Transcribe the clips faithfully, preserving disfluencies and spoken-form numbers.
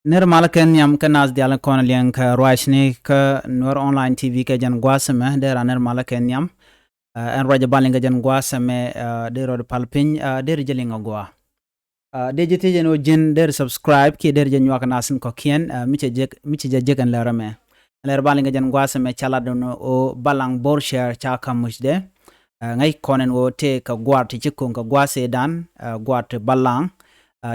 Nir malä kɛ nhiam kä nath dial kɔn liɛŋ kɛ ruacni kä Nuer Online T V kɛ jɛn gua̱a̱th ɛmɛ, dee ran nir malä kɛ nhiam. Ɛn ruac ɛ bal in kɛ jɛn gua̱a̱th ɛmɛ, dee rɔɔd pal piny, dee ri jɛ liŋ ɛ gua̱a̱. Dee jɛ thiec ɛn ɣöö ji̱n dee ri subscribe kiɛ dee ri jɛ nyuak nath in kɔ̱kiɛn, mi cɛ jek, mi cɛ jɛ jek ɛn lɛr ɛmɛ. Ɛn lɛr bal in kɛ jɛn gua̱a̱th ɛmɛ ca lat ɛn ɣöö Balaŋ Borshɛr ca ka̱m mucdɛ. Ŋäc kɔn ɛn ɣöö tëë kɛ gua̱a̱r ti ci ko̱ŋ kɛ gua̱a̱th ëëdan, gua̱a̱r ti Balaŋ.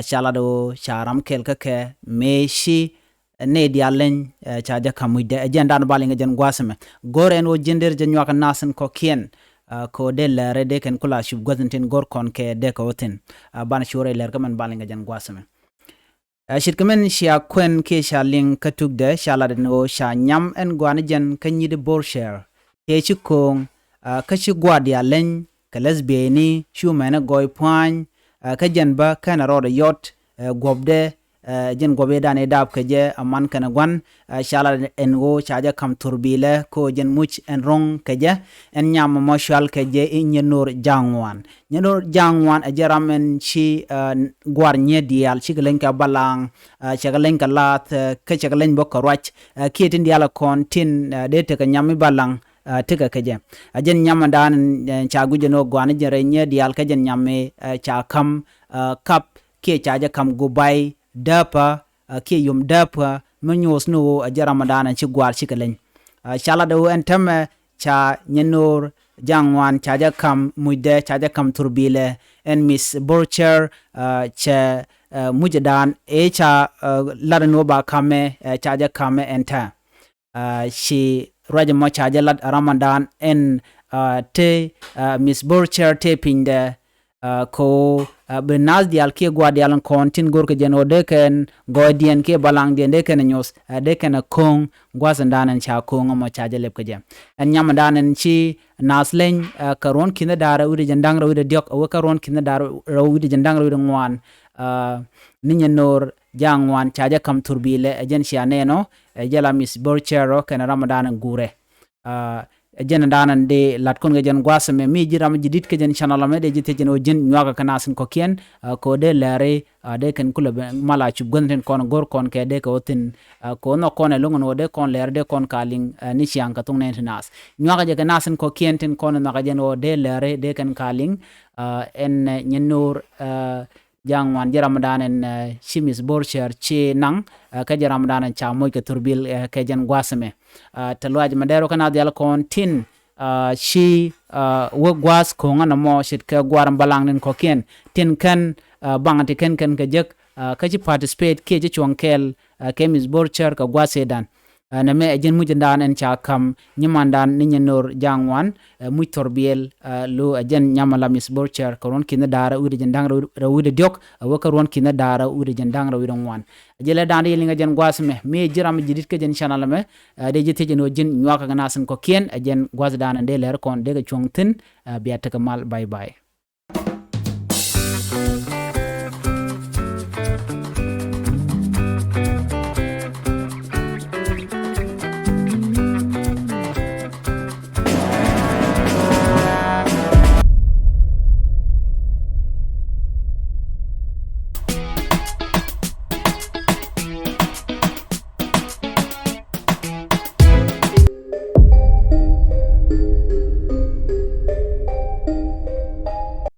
Ca lat ɣöö ca ram kɛl kä kɛ mëë ci nɛy diaal leny ca jɛ ka̱m mucdɛ. Ɛ jɛn dan bal in kɛ jɛn gua̱a̱th ɛmɛ. Go̱r ɛn ɣöö ji̱n dee ri jɛ nyuak nath in kɔ̱kiɛn, kɛ ɣöö dee lɛr ɛ dee kɛn kula cup gua̱th in tin go̱r kɔn kɛ dee kɛ wä thi̱n. Banɛ cu rɛy lɛr kä mɛn bal in kɛ jɛn gua̱a̱th ɛmɛ. Ɛ ce̱tkɛ min cia kuɛn kiɛ ca liŋ kä tukdɛ, ca lat ɛn ɣöö ca nyam ɛn gɔaa ni jɛn kä nyi̱t Borshɛr. Tëë ci ko̱o̱ŋ, kä ci gua̱a̱r diaal leny kɛ läth bieyni, cu mɛn ɛ gɔɔy pua̱a̱ny, kä jɛn bä kɛn ɛ rɔɔdɛ yɔt, guɔ̱pdɛ, jɛn guɔ̱p ëëdan ëë daap kɛ jɛ aman kɛnɛ gua̱n. Ca lat ɛn ɣöö ca jɛ ka̱m thurbilɛ, kä ɣöö jɛn muc ɛn ro̱ŋ kɛ jɛ, ɛn nyam ɛmɔ cual kɛ jɛ i̱ Nyɛno̱r Ja̱a̱ŋ Ŋuan. Nyɛno̱r Ja̱a̱ŋ Ŋuan ɛ jɛn ram ɛn ci gua̱a̱r nyiet diaal, cikɛ leny kɛ Balaŋ, cɛ kɛ leny kɛ Laath, kä cɛ kɛ leny bä kɛ ruac. Kiɛ tin diaal ɛ kɔn tin dee tekɛ nyam i̱ Balaŋ, tekɛ kɛ jɛ. Ɛ jɛn nyam ɛn dan ca guic ɛn ɣöö gɔaa ni jɛn rɛy nyiet diaal, kä jɛn nyam i̱ ca ka̱m Kap, kiɛ ca jɛ ka̱m Gubai, Dääpä, kiɛ Yom Dääpä, mi nyuɔth ni ɣöö ɛ jɛn ram ɛn dan ɛn ci gua̱a̱r cikɛ leny. Ca lat ɣöö ɛn täämɛ ca Nyɛno̱r Ja̱a̱ŋ Ŋuan ca jɛ ka̱m mucdɛ, ca jɛ ka̱m thurbilɛ, ɛn Miss Borshɛr, cɛ mucdan ëë ca lat ɛn ɣöö ba ka̱mɛ, ca jɛ ka̱mɛ ɛn täämɛ. Ci ruac ɛmɔ ca jɛ lat ɛ ram ɛn dan ɛn tëë Miss Borshɛr tëë pinydɛ, kɛ ɣöö bi nath diaal kiɛ gua̱a̱r diaal in kɔn tin go̱r kɛ jɛn ɣöö dee kɛn gɔɔydiɛn kiɛ Balaŋdiɛn dee kɛn ɛ nyuɔth, dee kɛn ɛ ko̱o̱ŋ gua̱a̱th ɛn dan ɛn ca ko̱o̱ŋ ɛmɔ ca jɛ lɛp kɛ jɛ. Ɛn nyam ɛn dan ɛn ci nath leny kɛ ruɔ̱n ki̱n da̱ŋ rɛw wi̱cdɛ jiɛn da̱ŋ rɛw wi̱cdɛ diɔ̱k ɛ wä kä ruɔ̱n ki̱n da̱ŋ rɛw wi̱cdɛ jiɛn da̱ŋ rɛw wi̱cdɛ ŋuan, ni Nyɛno̱r Ja̱a̱ŋ Ŋuan ca jɛ ka̱m thurbilɛ, ɛ jɛn cia nɛn ɔ, ɛ jɛn la Miss Borshɛr ɔ kɛnɛ ram ɛn dan ɛn guurɛ. Ɛ jɛn ɛn dan ɛn dee lat kɔn kɛ jɛn gua̱a̱th ɛmɛ. Mi ji̱n ram ji̱ di̱t kä jɛn channel ɛmɛ, dee ji̱ thiec ɛn ɣöö ji̱n nyuakä kɛ nath in kɔ̱kiɛn, kɛ ɣöö dee lɛr i̱ dee kɛn kulɛ ben mal a cup gua̱th in tin kɔn go̱r kɔn kɛ dee kɛ wä thi̱n. Kɛ ɣöö nhɔk kɔn ɛlɔ̱ŋ ɛn ɣöö dee kɔn lɛr i̱ dee kɔn ka liŋ ni ciaŋ kɛ thok nɛn ti nath. Nyuakä jɛ kɛ nath in kɔ̱kiɛn tin kɔn nhɔakä jɛ ɛn ɣöö dee lɛr i̱ dee kɛn ka liŋ. Ɛn Nyɛno̱r Ja̱a̱ŋ Ŋuan jɛn ram ɛn dan ɛn ci Miss Borshɛr ci naŋ, kä jɛn ram ɛn dan ɛn ca moc kɛ thurbil kɛ jɛn gua̱a̱th ɛmɛ. Te luac mɛ dɛr wä kä nath diaal kɔn tin ci wä gua̱a̱th ko̱o̱ŋä nɔmɔ ce̱tkɛ gua̱a̱r in Balaŋ in kɔ̱kiɛn tin kɛn baŋ ti kɛn kɛn kɛ jek, kä ci participate kiɛ ci cuɔ̱ŋ kɛɛl kɛ Miss Borshɛr kɛ gua̱a̱th ëëdan. Nɛmɛ ɛ jɛn muc ɛn dan ɛn ca ka̱m nyimandan ni Nyɛno̱r Ja̱a̱ŋ Ŋuan, muc thurbil, lo ɛ jɛn nyam ɛn la Miss Borshɛr kɛ ruɔ̱n ki̱n da̱ŋ rɛw wi̱cdɛ jiɛn da̱ŋ rɛw wi̱cdɛ diɔ̱k ɛ wä kä ruɔ̱n ki̱n da̱ŋ rɛw wi̱cdɛ jiɛn da̱ŋ rɛw wi̱cdɛ ŋuan. Ɛ jɛn lɛ dan dee yɛ liŋ ɛ jɛn gua̱a̱th ɛmɛ. Mi ji̱n ram ji̱ di̱t kä jɛn channel ɛmɛ, dee ji̱ thiec ɛn ɣöö ji̱n nyuakä kɛ nath in kɔ̱kiɛn, ɛ jɛn gua̱a̱th dan ɛn dee lɛr kɔn dee kɛ cuɔ̱ŋ thi̱n. Bia tekɛ mal, bye bye.